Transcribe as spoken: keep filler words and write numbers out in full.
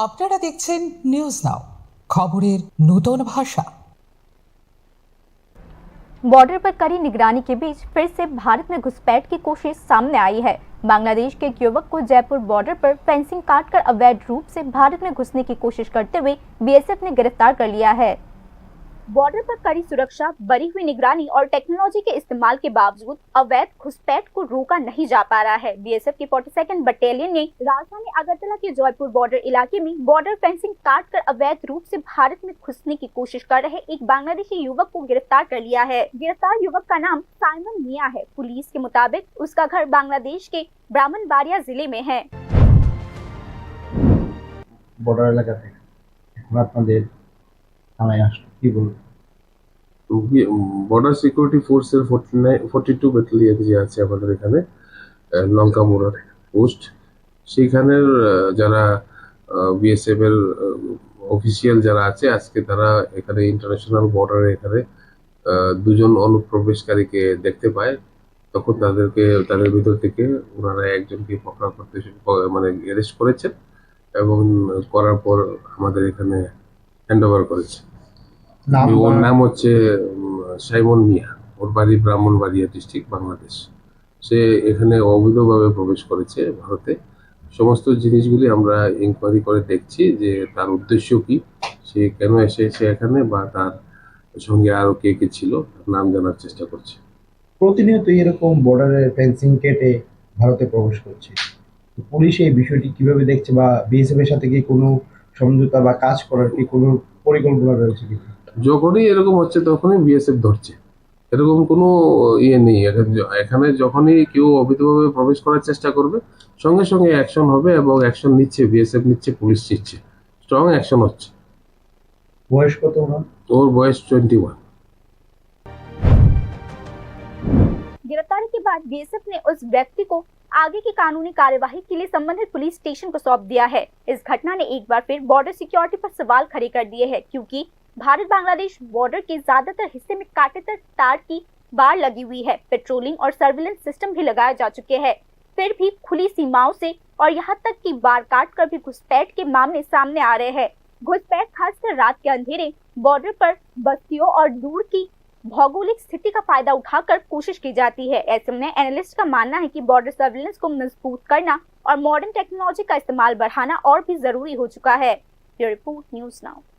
আপনারা দেখছেন news now, খবরের নূতন ভাষা। बॉर्डर पर कड़ी निगरानी के बीच फिर से भारत में घुसपैठ की कोशिश सामने आई है। बांग्लादेश के एक युवक को जयपुर बॉर्डर पर फेंसिंग काटकर अवैध रूप से भारत में घुसने की कोशिश करते हुए बीएसएफ ने गिरफ्तार कर लिया है। बॉर्डर पर कड़ी सुरक्षा, बढ़ी हुई निगरानी और टेक्नोलॉजी के इस्तेमाल के बावजूद अवैध घुसपैठ को रोका नहीं जा पा रहा है। बीएसएफ की फोर्टी सेकंड बटालियन ने राजधानी अगरतला के जयपुर बॉर्डर इलाके में बॉर्डर फेंसिंग काट कर अवैध रूप से भारत में घुसने की कोशिश कर रहे एक बांग्लादेशी युवक को गिरफ्तार कर लिया है। गिरफ्तार युवक का नाम साइमन मिया है। पुलिस के मुताबिक उसका घर बांग्लादेश के ब्राह्मणबाड़िया जिले में है। বর্ডার এলাকা থেকে এখন আপনাদের থানায় আসলো, কি বলবো? বর্ডার সিকিউরিটি ফোর্সের forty nine forty two battalion যে আছে আমাদের এখানে, আহ, লঙ্কামুড়ার পোস্ট, সেইখানের, আহ, যারা বিএসএফ এর অফিসিয়াল যারা আছে, আজকে তারা এখানে ইন্টারন্যাশনাল বর্ডারে এখানে, আহ, দুজন অনুপ্রবেশকারীকে দেখতে পায়। তখন তাদেরকে, তাদের ভিতর থেকে ওনারা একজনকে পকড়া করতে শুরু করে, মানে অ্যারেস্ট করেছেন এবং করার পর আমাদের এখানে হ্যান্ড ওভার করেছে। নাম ওর বা- নাম হচ্ছে, উম, সাইমন মিয়া। ওর বাড়ি ব্রাহ্মণবাড়িয়া ডিস্ট্রিক্ট, বাংলাদেশ। সে এখানে অবৈধভাবে প্রবেশ করেছে ভারতে। সমস্ত জিনিসগুলি আমরা ইনকোয়ারি করে দেখছি যে তার উদ্দেশ্য কি, সে কেন এসেছে এখানে বা তার সঙ্গে আরো কে কে ছিল, তার নাম জানার চেষ্টা করছি। প্রতিনিয়ত এরকম বর্ডারে ফেন্সিং কেটে ভারতে প্রবেশ করছে। তো পুলিশ এই বিষয়টি কিভাবে দেখছে বা বিএসএফ এর সাথে কি কোনো সমঝোতা বা কাজ করার কি কোনো পরিকল্পনা রয়েছে কিনা? যখনই এরকম হচ্ছে তখনই বিএসএফ ধরছে, এরকম কোনো ইয়ে নেই। এখন য-, এখানে যখনই কেউ অবৈধভাবে প্রবেশ করার চেষ্টা করবে, সঙ্গে সঙ্গে অ্যাকশন হবে এবং অ্যাকশন নিচ্ছে বিএসএফ, নিচ্ছে পুলিশ, নিচ্ছে, স্ট্রং অ্যাকশন হচ্ছে। বয়স কত ওনার? ওর বয়স টোয়েন্টি ওয়ান। गिरफ्तारी के बाद बीएसएफ ने उस व्यक्ति को आगे की कानूनी कार्यवाही के लिए संबंधित पुलिस स्टेशन को सौंप दिया है। इस घटना ने एक बार फिर बॉर्डर सिक्योरिटी पर सवाल खड़े कर दिए हैं, क्योंकि भारत बांग्लादेश बॉर्डर के ज्यादातर हिस्से में कांटेदार तार की बाड़ लगी हुई है। पेट्रोलिंग और सर्विलेंस सिस्टम भी लगाए जा चुके हैं, फिर भी खुली सीमाओं से और यहाँ तक कि बाड़ काट कर भी घुसपैठ के मामले सामने आ रहे हैं। घुसपैठ खासकर रात के अंधेरे, बॉर्डर पर बस्तियों और दूर की भौगोलिक स्थिति का फायदा उठाकर कोशिश की जाती है। ऐसे में एनालिस्ट का मानना है कि बॉर्डर सर्विलेंस को मजबूत करना और मॉडर्न टेक्नोलॉजी का इस्तेमाल बढ़ाना और भी जरूरी हो चुका है। Bureau report, news now.